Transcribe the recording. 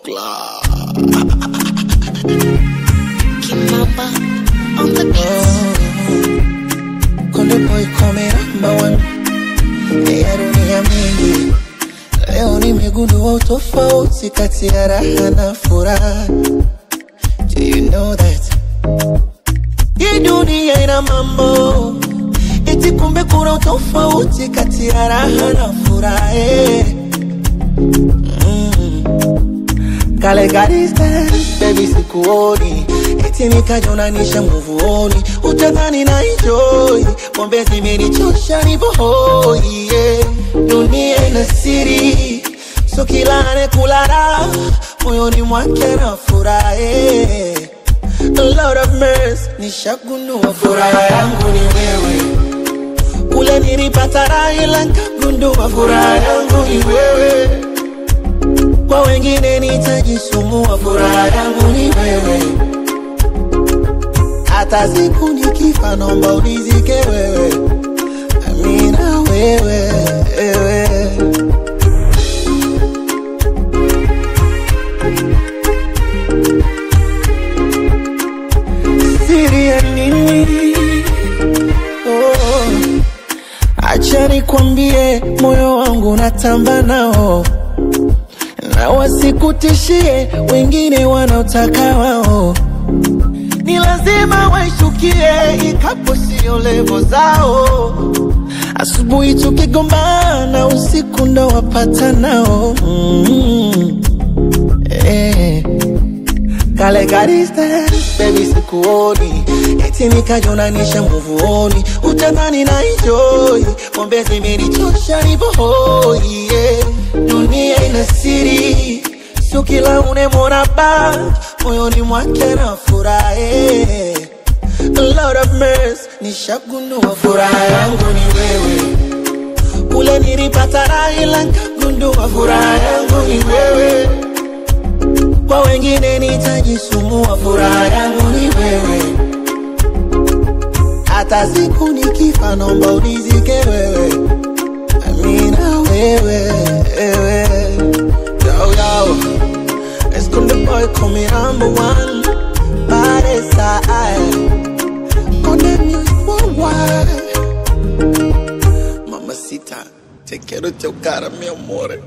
Club. Kimamba on the beat. Konde boy come number one. Ya dunia mingi. Leo nimegundua utofauti kati ya raha na furaha. Do you know that? Hii dunia ina mambo. Eti kumbe kuna utofauti kati ya raha na furaha. Kale distance, baby sikuoni. Eti nikajonanisha nguvuoni. Utadhani na enjoy. Pombe zimenichosha nipo hoi, yeah. Dunia ina siri. So kila anayekula raha moyoni mwake na furaha, yeah. A lot of mercy, nishagundua furaha yangu ni wewe. Kule nilipata raha ila nikagundua furaha yangu ni wewe. Kwa wengine nitajisumbua, furaha yangu ni wewe. Hata siku nikifa naomba unizike wewe. Amina wewe, wewe. Siri ya nini? Oh. Acha nikwambie moyo wangu natamba nao. Na wasikutishie wengine wanaotaka wao. Ni lazima waishukie ikapo sio levo zao. Asubuhi tukigombana usiku ndo wapata nao. Kale distance, baby sikuoni. Eti nikajonanisha nguvuoni. Utadhani na enjoy. Pombe zimenichosha nipo hoi, yeah. Dunia ina siri. Sio kila unemwona ba moyoni mwake na furaha, yeah. A lot of mercy, nishagundua furaha yangu ni wewe. Kule nilipata raha ila nikagundua furaha yangu ni wewe. Kwa wengine nitajisumbua, furaha yangu ni wewe. Hata siku nikifa naomba unizike wewe. Amina wewe, wewe. Yo, yo. It's Konde boy call me number one. Body side. Konde music worldwide. Mamacita, te quiero chocar, mi amore.